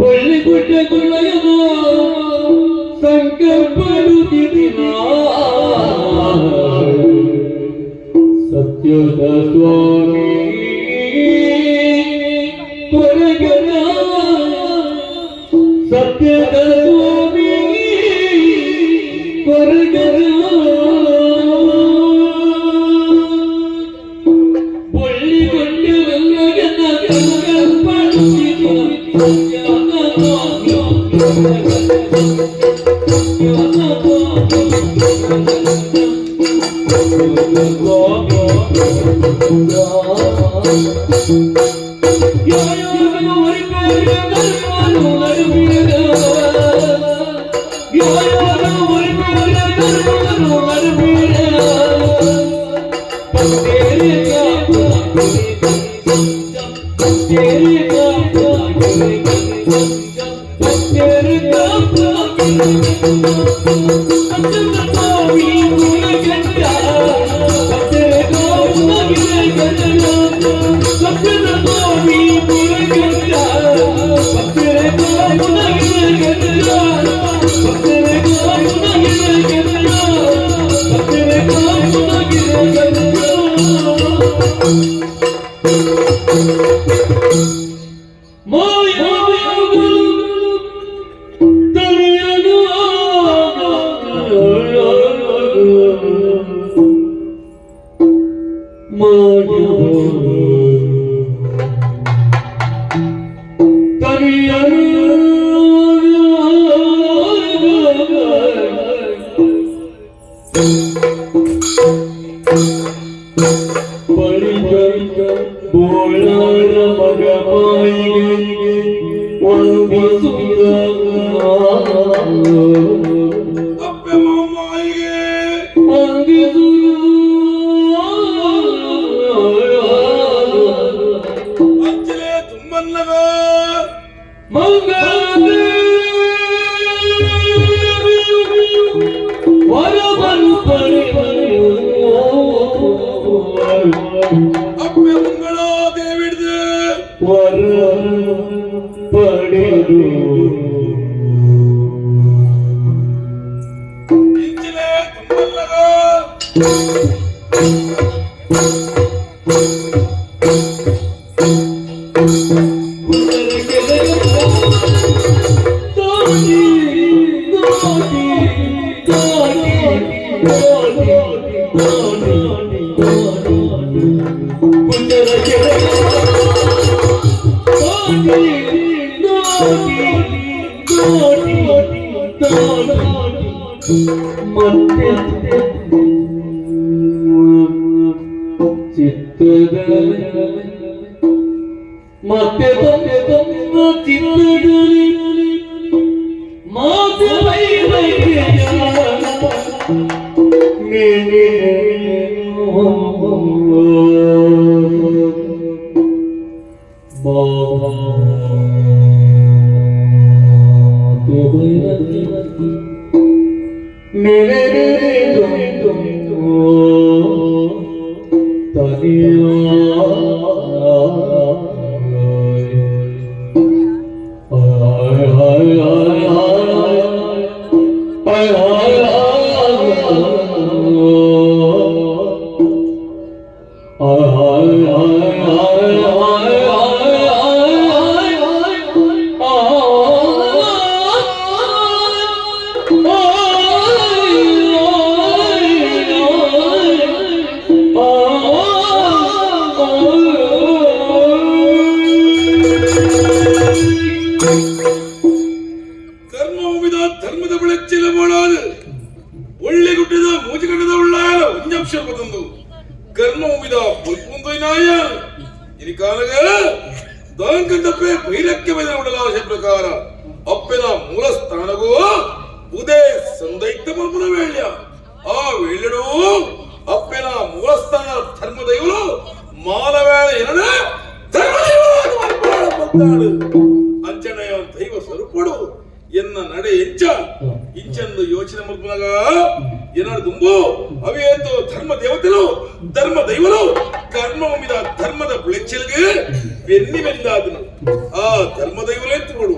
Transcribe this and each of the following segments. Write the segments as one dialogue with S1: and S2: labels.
S1: ಬೊಳ್ಳಿ ಗುಡ್ಡ ಗುಣಯನ ಸಂಕಲ್ಪಡುತ್ತಿನ ಸತ್ಯದ ಸ್ವಾಮಿ ಕೊರಗನ, ಸತ್ಯದ ಸ್ವಾಮಿ ಕೊರಗನ. ಬೊಳ್ಳಿ ಗುಡ್ಡ ಸಂಕಲ್ಪಡುತ್ತಿನ ಸತ್ಯದ ಸ್ವಾಮಿ.
S2: ಅಪ್ಪೆ ಮಾಮಾಯಿಗೆ. ಅಂಚಲೆ ತುಂಬನ್ನಗ. ಅಪ್ಪೆ ಮಂಗಳ ದೇವಿಡ್ದು.
S1: ವರ ಪಡೆದು.
S2: ಇಂಚಲೆ ತುಂಬನ್ನಗ.
S1: ಚಿತ್ತದ ಮತ್ತೆ ತಮ್ಮ ಚಿತ್ತದಲ್ಲಿ ಮಾತು ಮೇರೆ
S2: ಧರ್ಮಭೂಮಿದ ಧರ್ಮದ ಬೆಳಚಿಲ ಬೋಳಾದು ಒಳ್ಳೆ ಗುಡ್ಡದ ಮೂಜಿಗಡ್ಡದ ಉಳ್ಳಾಲ ಒಂಜಂಶ ಬದಂದು ಕರ್ಮಭೂಮಿದ ಪೊಲ್ಪುಂದು ನಾಯ ಇನಿಕಾನಗ ದಾಂಕಂದಪ್ಪೆ ಬೈರಕ್ಕೆ ಬೆದ ಉಡಲಾಶ ಪ್ರಕಾರ ಅಪ್ಪೆನ ಮೂಲ ಸ್ಥಾನಗೂ ಉದೇ ಸಂದೈತ ಮಲ್ಪುನ ವೇಳ್ಯ. ಆ ವೇಳ್ಯಡು ಅಪ್ಪೆನ ಮೂಲಸ್ಥಾನ ಧರ್ಮದೈವರು ಮಾನವೇಳ ಏನನ ಧರ್ಮದೈವರಾಗಿ ಮಲ್ಪುನಾಳು ಬಂದಾಡು. ಅಂಚನೆಯ ದೈವ ಸ್ವರೂಪಡು ಎನ್ನ ನಡೆ ಎಂಚ ಇಂಚಂದು ಯೋಚನೆ ಮಲ್ಪುನಗ ಏನಾడు ದುಂಬು ಅವೇತು ಧರ್ಮ ದೇವತೆಲು ಧರ್ಮ ದೈವಲು ಕರ್ಮ ಉಮ್ಮಿದ ಧರ್ಮದ ಬೆಳೆಚ್ಚಲ್ಗೆ ಬೆನ್ನಿ ಬೆಂದಾದನು. ಆ ಧರ್ಮ ದೈವಲೇ ತೋಡು.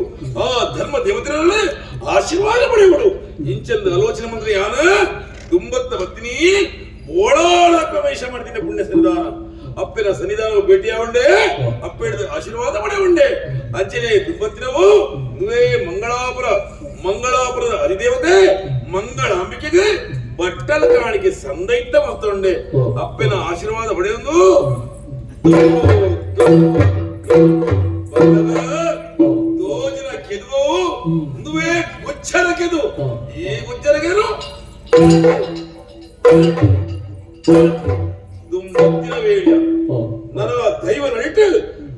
S2: ಆಶೀರ್ವಾದ ಪಡೆಯುವಡು ಇಂಚಂದು ಆಲೋಚನೆ ಮಂತ್ರ ಯಾನ ತುಂಬತ್ತ ಬತ್ತಿನಿ ಓಡಾಡ ಪ್ರವೇಶ ಮಾಡ್ತೀನಿ ಪುಣ್ಯ ಸನ್ನಿಧಾನ ಅಪ್ಪನ ಸನ್ನಿಧಾನ ಭೇಟಿಯಾಗೊಂಡೆ ಅಪ್ಪ ಹಿಡಿದು ಆಶೀರ್ವಾದ ಪಡೆಯುಂಡೆ ಅಂಚನೆ ದುಂಬತ್ತಿನವು ನುವೇ ಮಂಗಳಾಪುರ ಮಂಗಳಾಪುರದ ಅಧಿದೇವತೆ ಮಂಗಳಾಂಬಿಕೆಗೆ ಬಟ್ಟಲ ಕಾಣಿಕೆ ಸಂದೈತ ಮತ್ತೊಂಡೆ ಅಪ್ಪನ ಆಶೀರ್ವಾದ ಪಡೆಯೊಂದು ದೋಜನ ಕೆದುವು ನುವೇ ಗುಚ್ಚರ ಕೆದು ಈ ಗುಚ್ಚರಗೇನು ದುಂಬತ್ತಿನ ವೇಳ್ಯ ನನಗ ದೈವ ನಡಿಟ್ಟು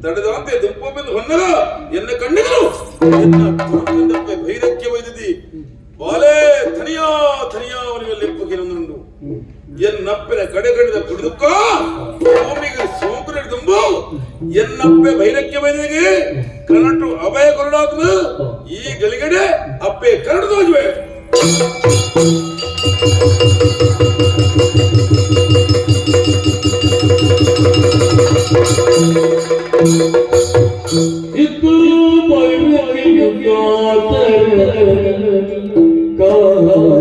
S2: ತಡೆದಂತೆ ದುಂಪೊಬ್ಬೆಂದು ಹೊನ್ನಗ ಎನ್ನ ಕಣ್ಣಿಗರು ಎನ್ನ ತಾಂಕಂದಪ್ಪೆ ಭೈರಕ್ಯ ವೈದ್ಯದಿ ಬಾಲೆ ಥನಿಯಾ ಥನಿಯಾ ಅವನಿಗೆ ಲೆಪ್ಪಕ್ಕೆ ಎನ್ನಪ್ಪನ ಕಡೆ ಕಡೆದ ಕುಡಿದುಕ್ಕ ಭೂಮಿಗೆ ಸೋಂಕು ದುಂಬು ಎನ್ನಪ್ಪೆ ಭೈರಕ್ಯ ವೈದ್ಯಗೆ ಕನಟು ಅಭಯ ಕೊರಡಾತನು ಈ ಗಳಿಗಡೆ ಅಪ್ಪೆ ಕರಡು ತೋಜುವೆ.
S1: ಇದ್ದು ಕಾದು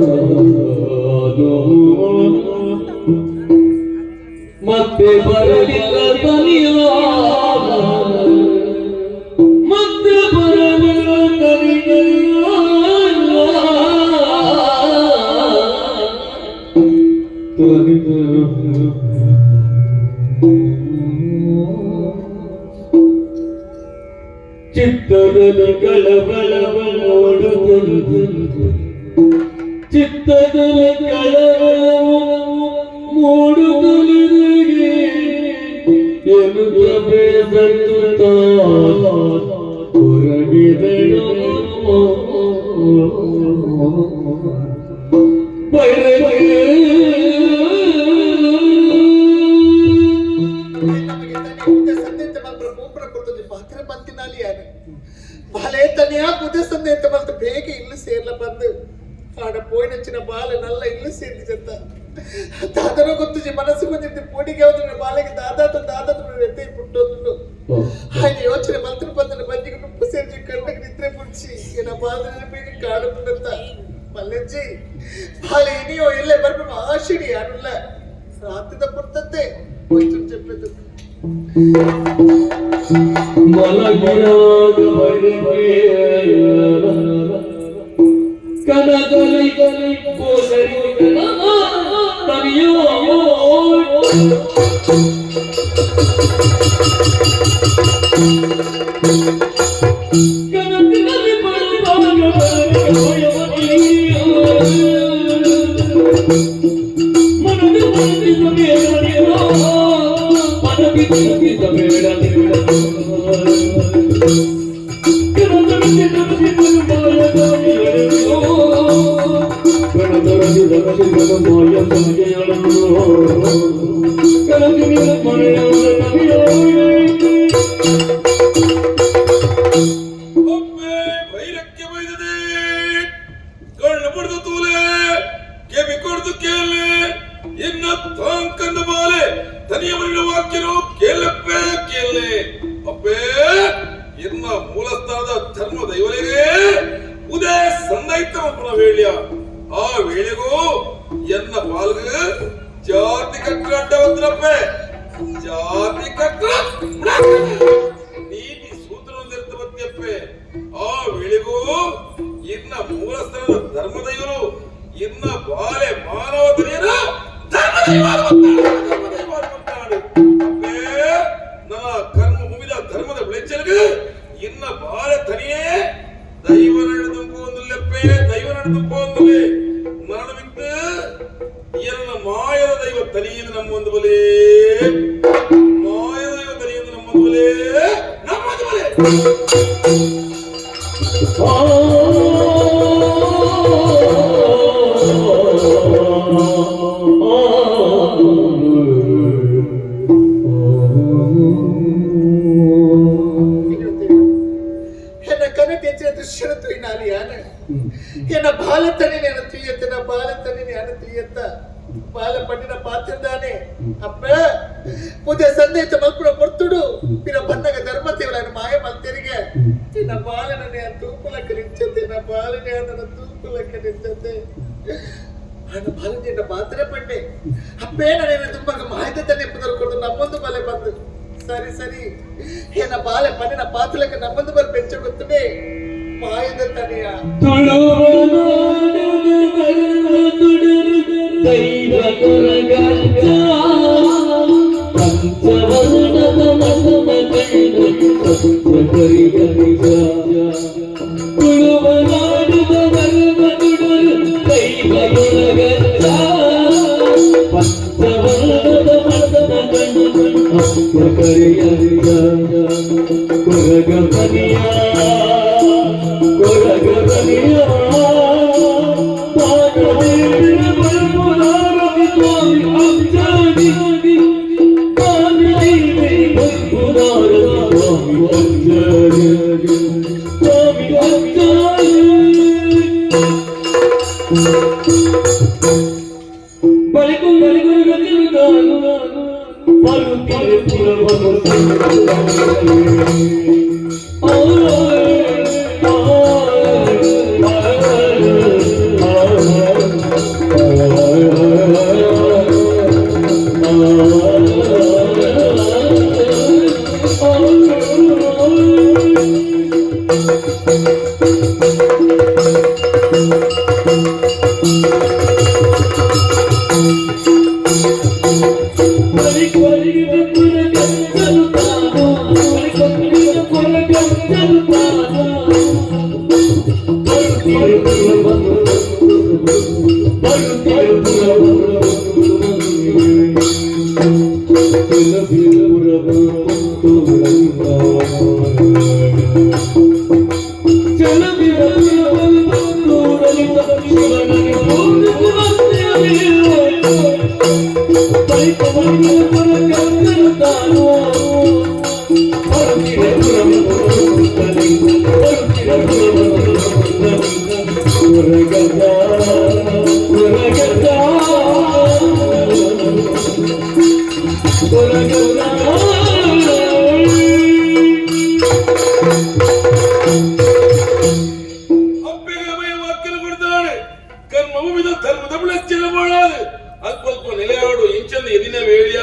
S1: ಮತ್ತೆ ಬರಲಿಲ್ಲ ತನಿಯ, ಮತ್ತೆ ಬರಲಿಲ್ಲ ತನಿಯ. ಚಿತ್ತದಲ್ಲಿ ಕಳವಳವ ಮೂಡುತ್ತಲಿದೆ, ಚಿತ್ತದಲ್ಲಿ ಕಳವಳವು ಮೂಡುತ್ತಲಿದೆ ಎನ್ನುತ್ತ ಬೇಸತ್ತು ಹೊರಗಿದಳು.
S3: ನಮಗೆ ತನಿ ಸಂದೇತ ಮಲ್ಪರ ಪೂಪನ ಕೊಡ್ತದೆ ಪಾತ್ರ ಬಂತಿನಾಲಿ ಯಾರು ಬಾಲೆ ತನಿಯಾ ಪುದೆ ಸಂದೇತ ಮಲ್ತ ಬೇಗ ಇಲ್ಲು ಸೇರ್ಲ ಬಂದು ಆಡ ಪೋಯಿನಚ್ಚಿನ ಬಾಲೆ ನಲ್ಲ ಇಲ್ಲು ಸೇರ್ಲಿ ಜತ್ತ ದಾದನೋ ಗೊತ್ತುಜಿ ಮನಸ್ಸು ಕೊಂಚಿದ್ದೆ ಪೋಡಿಗೆ ಅವನ ಬಾಲೆಗೆ ದಾದಾತ ದಾದಾತ ಎತ್ತೆ ಪುಟ್ಟೊಂದು ఆయన ಯೋಚನೆ ಮಂತ್ರ ಬಂದನ ಬಂಜಿಗೆ ನುಪ್ಪು ಸೇರ್ಜಿ ಕಣ್ಣಗೆ ನಿದ್ರೆ ಪುಡ್ಚಿ ಏನ ಬಾಲ ಬೇಗ ಕಾಡು ಪುಡತ್ತ ಮಲ್ಲಜ್ಜಿ ಬಾಲೆ ಇನಿಯೋ ಇಲ್ಲೇ ಬರ್ಬೇಕು ಆಶಿಡಿ ಯಾರುಲ್ಲ ರಾತ್ರಿದ ಪುರ್ತಂತೆ కొంచెం చెప్పేది.
S1: ಮಲಗಿರಾಗ ಕನಕಲಿ ಕೋಸರಿ ತನಿಯೋ. ಕನಸಿನಲ್ಲಿ ಬರುವಾಗ ಮನದಿ ಮನದಿ ಮನದಿ ಬೇಡ.
S2: ಒಮ್ಮೆ ಭೈರಕ್ಕೆ ಬೈದದೆ ಕಣ್ಣು ಬಡ್ದು ತೂಲೆ ಕೆವಿ ಕೊಡ್ದು ಕೇಳೆ ಇನ್ನ ತಾಂಕಂದ ಬಾಲೆ ತನಿಯವರಿನ ವಾಕ್ಯನು ಕೇಳಪ್ಪೆ ಕೇಳೆ ಅಪ್ಪೇ ಇನ್ನ ಮೂಲಸ್ಥಾನದ ಧರ್ಮ ದೈವರಿಗೆ ಉದಯ ಸಂದೈತ ಮಕ್ಕಳ ವೇಳ್ಯ ಆ ವೇಳೆಗೂ ಎನ್ನ ಪಾಲ್ಗ ಜಾತಿ ಕಟ್ಟವತ್ರಪ್ಪೆ ಜಾತಿ ಕಟ್ಟ ನೀತಿ ಸೂತ್ರವೊಂದಿರ್ತವತ್ಯಪ್ಪೆ ಆ ವೇಳೆಗೂ ಇನ್ನ ಮೂಲಸ್ಥಾನದ ಧರ್ಮದೈವರು ಇನ್ನ ಬಾಲೆ ಮಾನವ ತನಿಯನ ಧರ್ಮದೈವ ಧರ್ಮದೈವ ಅಪ್ಪೇ ನನ್ನ ಕರ್ಮ ಭೂಮಿದ ಧರ್ಮದ ಬೆಳೆಚ್ಚಲಿಗೆ ಇನ್ನ ಬಾಲೆ ತನಿಯೇ ದೈವ ನಡೆದು ಒಂದುಲ್ಲೆಪ್ಪೆ ದೈವ ನಡೆದು ಒಂದುಲೆ ಮರಣವಿತ್ತು ಎನ್ನ ಮಾಯದ ದೈವ ತನಿಯದು ನಮ್ಮ ಒಂದು ಬಲೆ ಮಾಯದ ದೈವ ತನಿಯದು ನಮ್ಮ ಒಂದು ಬಲೆ ನಮ್ಮ ಒಂದು ಬಲೆ.
S3: ಎನ್ನ ಕನಟು ಹೆಚ್ಚಿನ ದೃಶ್ಯನ ತುಯ್ನಾಲಿ ಯಾನ ಎನ್ನ ಬಾಲತನಿ ನೇನ ತುಯ್ಯತ್ತ ಬಾಲತನಿ ನೇನ ತುಯ್ಯತ್ತ. ಬಾಲೆ ಪಂಡಿನ ಪಾತ್ರದಾನೆ ಅಪ್ಪ ಪುದೆ ಸಂದೇಶ ಮಲ್ಪುನ ಪೊರ್ತುಡು ಪಿರ ಬನ್ನಗ ಧರ್ಮ ದೇವಳನ ಮಾಯ ಮಲ್ತೆರಿಗೆ ನಿನ್ನ ಬಾಲನನೆ ತೂಪುಲಕ್ಕ ನಿಂಚತೆ నా ಬಾಲನೆ ನನ್ನ ತೂಪುಲಕ್ಕ ನಿಂಚತೆ. ಆಂಡ ಬಾಲನೆ ಪಾತ್ರೆ ಪಂಡೆ ಅಪ್ಪೇ ನಾನು ತುಂಬಾಗ ಮಾಹಿತಿ ತಾನೆ ಪುದರ್ ಕೊಡ್ದು ನಮ್ಮೊಂದು ಬಲೆ ಬಂದು ಸರಿ ಸರಿ ಏನ ಬಾಲೆ ಪಂಡಿನ ಪಾತ್ರಲಕ್ಕ ನಮ್ಮೊಂದು ಬಲೆ ಬೆಚ್ಚ ಗೊತ್ತುಡೆ ಮಾಯದ ತನೆಯ.
S1: ದೈವ ಕೊರಗಜ್ಜ ಪಂಚವರ್ಣದ ಮಸನ ಕಣ್ಣು ಸತ್ಯ. ತುಳುವನಾಡುವ ಧರ್ಮದುಡರು ದೈವ ಕೊರಗಜ್ಜ ಪಂಚವರ್ಣದ ಮಸನ ಕಣ್ಣು ಸತ್ಯ ಕರಿಯಜ್ಜ. ಕೊರಗ ಬನಿಯ ಕೊರಗ ಬನಿಯ
S2: ಅಪ್ಪೆಗೆ ಅಭಯ ವಾಕ್ಯನ ಕೊಡ್ತಾಳೆ. ಕರ್ಮಭೂಮಿದ ಧರ್ಮದ ಬೆಳಚಿನ ಮಾಡಾದು ಅಲ್ಪ ನೆಲೆಯಾಡು ಇಂಚಂದ ಎದಿನ ವೇಳ್ಯ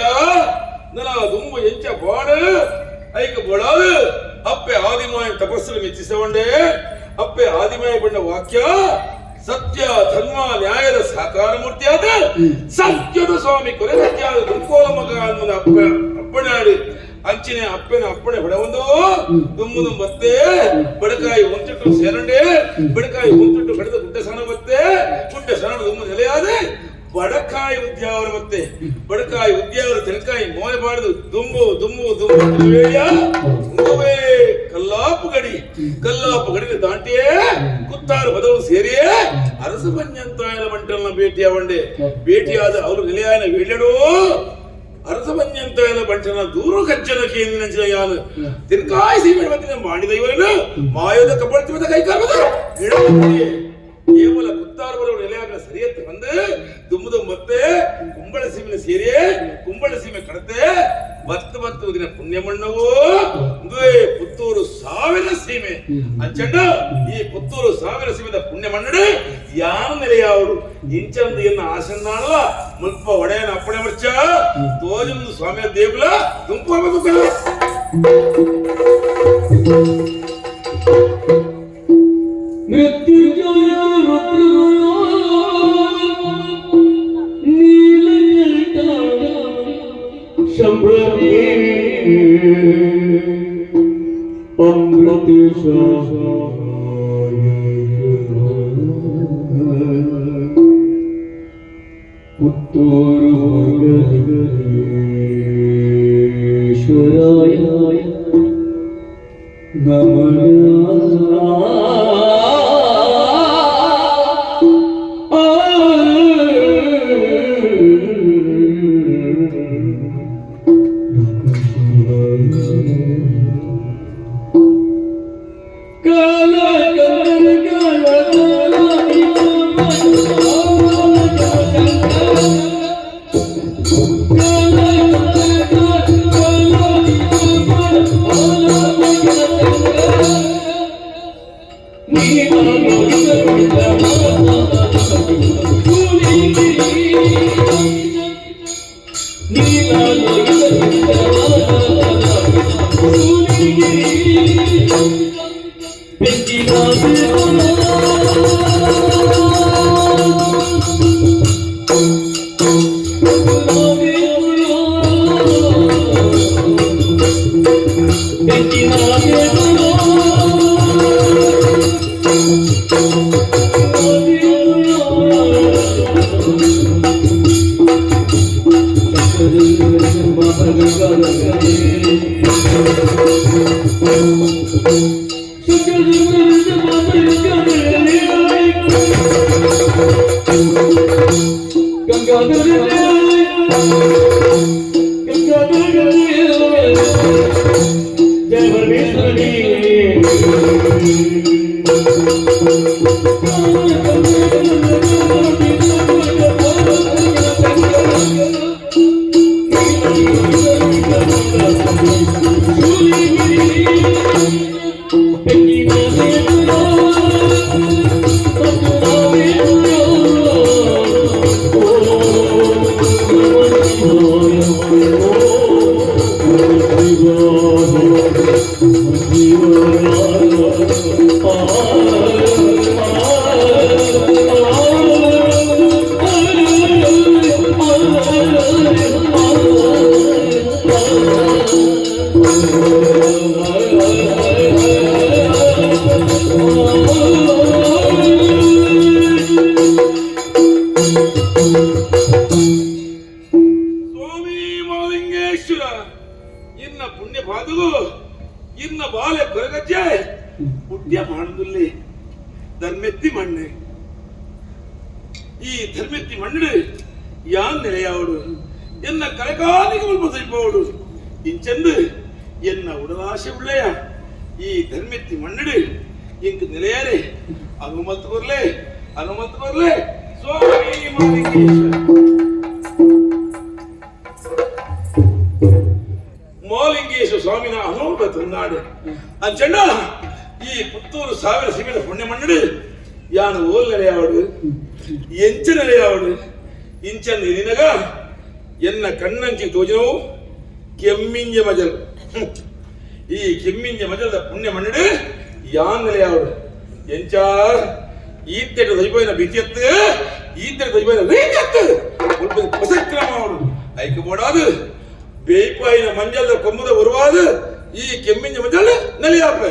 S2: ನನ ದುಂಬು ಎಂಚ ಬಾಡ ಐಕ ಬಡಾದು ಅಪ್ಪೆ ಆದಿಮಾಯ ತಪಸ್ಸನ್ನು ಮೆಚ್ಚಿಸವಂಡೆ. ಅಪ್ಪೆ ಆದಿಮಾಯ ಬಣ್ಣ ವಾಕ್ಯ ಸತ್ಯ ಧರ್ಮ ನ್ಯಾಯದ ಸಾಕಾರ ಮೂರ್ತಿಯಾದ ಸತ್ಯದ ಸ್ವಾಮಿ ಕೊರೆ ಸತ್ಯಾದ ದುಂಕೋಲ ಮಗ ಅನ್ನೋದು ಅಪ್ಪ ಅಪ್ಪಣಾಡಿ ಅಂಚಿನ ಅಪ್ಪನ ಅಪ್ಪಣೆ ಹೊಡೆವೊಂದು ದುಮ್ಮುದು ಮತ್ತೆ ಬಡಕಾಯಿ ಒಂತಿಟ್ಟು ಸೇರಂಡೆ. ಬಡಕಾಯಿ ಒಂತಿಟ್ಟು ಕಡಿದ ಗುಡ್ಡ ಸಣ ಮತ್ತೆ ಗುಡ್ಡ ಸಣ ದುಮ್ಮು ನೆಲೆಯಾದ ಬಡಕಾಯಿ ಉದ್ಯಾವರ ಮತ್ತೆ ಬಡಕಾಯಿ ಉದ್ಯಾವರ ತೆನಕಾಯಿ ಮೋನೆ ಬಾಡದು ದುಂಬು ದುಂಬು ದುಂಬು ವೇಳ್ಯ ದುಂಬುವೇ ಕಲ್ಲಾಪು ಗಡಿ. ಕಲ್ಲಾಪು ಗಡಿನ ದಾಂಟಿಯೇ ಕುತ್ತಾರು ಬದಲು ಸೇರಿಯೇ ಅರಸು ಪಂಜಂತಾಯನ ಬಂಟಲ್ನ ಭೇಟಿಯಾವಂಡೆ. ಭೇಟಿಯಾದ ಅವರು ನಿಲೆಯಾಯನ ವೇಳ್ಯಡೋ ಅರಸ ಪಂಜಂತಾಯನ ಬಂಟನ ದೂರು ಕಜ್ಜನ ಕೇಂದ್ರ ಯಾನು ತಿರ್ಕಾಯಿ ಸೀಮೆ ಮತ್ತಿನ ಮಾಡಿದ ಇವನು ಮಾಯೋದ ಕಬ್ಬಳತಿಮದ ಕೈಕಾಲದ ಕೇವಲ ಕುತ್ತಾರು ಬರುವ ನೆಲೆಯಾಗಲ ಸರಿಯತ್ತೆ ಬಂದು ದುಮ್ಮದು ಮತ್ತೆ ಕುಂಬಳ ಸೀಮೆನ ಸೇರಿಯೇ ಕುಂಬಳ ಸೀಮೆ ಕಡತೆ ಬತ್ತು ಬತ್ತು ದಿನ ಪುಣ್ಯಮಣ್ಣವು ಇಂದುವೇ ಪುತ್ತೂರು ಸಾವಿರ ಸೀಮೆ ಅಂಚಂಡ. ಈ ಪುತ್ತೂರು ಸಾವಿರ ಸೀಮೆದ ಪುಣ್ಯಮಣ್ಣಡು ಯಾನು ನೆಲೆಯಾವಡು ಇಂಚಂದು ಎನ್ನ ಆಸನ್ನಾಳಲ ಮುಲ್ಪ ಒಡೆಯನ ಅಪ್ಪಣೆ ಮರ್ಚ ತೋಜಂದು ಸ್ವಾಮಿಯ ದೇಗುಲ ದುಂಪು.
S1: ಮೃತ್ಯುಂಜಯ ನೀಲಕಂಠ ಶಂಭವೇ ಅಮೃತೇಶ ಪುತ್ತೂರು ಈಶ್ವರಾಯ ನಮಃ. ಕಾಲ.
S2: ಸ್ವಾಮಿ ಮಹಾಲಿಂಗೇಶ್ವರ, ಇನ್ನ ಪುಣ್ಯ ಪಾದುಗು ಇನ್ನ ಬಾಲೆ ಕೊರಗಜ್ಜೆ ಪುಣ್ಯ ಬಾಣದುಲ್ಲಿ ಧರ್ಮೆತ್ತಿ ಮಣ್ಣು. ಈ ಧರ್ಮೆತ್ತಿ ಮಣ್ಣು ಯಾನ್ ನೆಲೆಯಾವಡು, ಎನ್ನ ಕಲೆಕಾಲಿಗೆ ಮುಲ್ಪ ಇಂಚಂದು ಎನ್ನ ಉಡಲಾಶೆ ಉಳ್ಳೆಯ ಈ ಧರ್ಮೆತ್ತಿ ಮಣ್ಣು ಇಂಕ್ ನೆಲೆಯಾರೆ ಅನುಮತ್ ಕೊರ್ಲೆ, ಅನುಮತ್ ಕೊರ್ಲೆ ಸ್ವಾಮಿ ಮಹಾಲಿಂಗೇಶ್ವರ. ಮಾಲಿಂಗೇಶ್ವರ ಸ್ವಾಮಿನ ಅನೋಟ ತಂದಾಡೆ ಅಂಚಂಡ ಈ ಪುತ್ತೂರು ಸಾವಿರ ಸಿಮಿನ ಪುಣ್ಯ ಮಣ್ಣು ಯಾನು ಓಲ್ ನೆಲೆಯಾವಡು, ಎಂಚ ನೆಲೆಯಾವಡು ಇಂಚನ್ ನಿನಗ ಎನ್ನ ಕಣ್ಣಂಚಿ ತೋಜಿನವು ಕೆಮ್ಮಿಂಜ ಮಜಲ್. ಈ ಕೆಮ್ಮಿಂಜ ಮಜಲ್ದ ಪುಣ್ಯ ಮಣ್ಣು ಯಾನ್ ನೆಲೆಯಾವಡು ಎಂಚ ಈತ್ತೆಟ ದೈಪೋಯಿನ ಬಿತಿಯತ್ತು, ಈತ್ತೆಟ ದೈಪೋಯಿನ ರೀತಿಯತ್ತು ಉಪಸಕ್ರಮ ಐಕ ಬೋಡಾದು ಬೇಯ್ಪಾಯಿನ ಮಂಜಲ್ದ ಕೊಮ್ಮದ ಉರುವಾದು ಈ ಕೆಮ್ಮಿಂಜ ಮಂಜಲ್ ನೆಲೆಯಾಪ.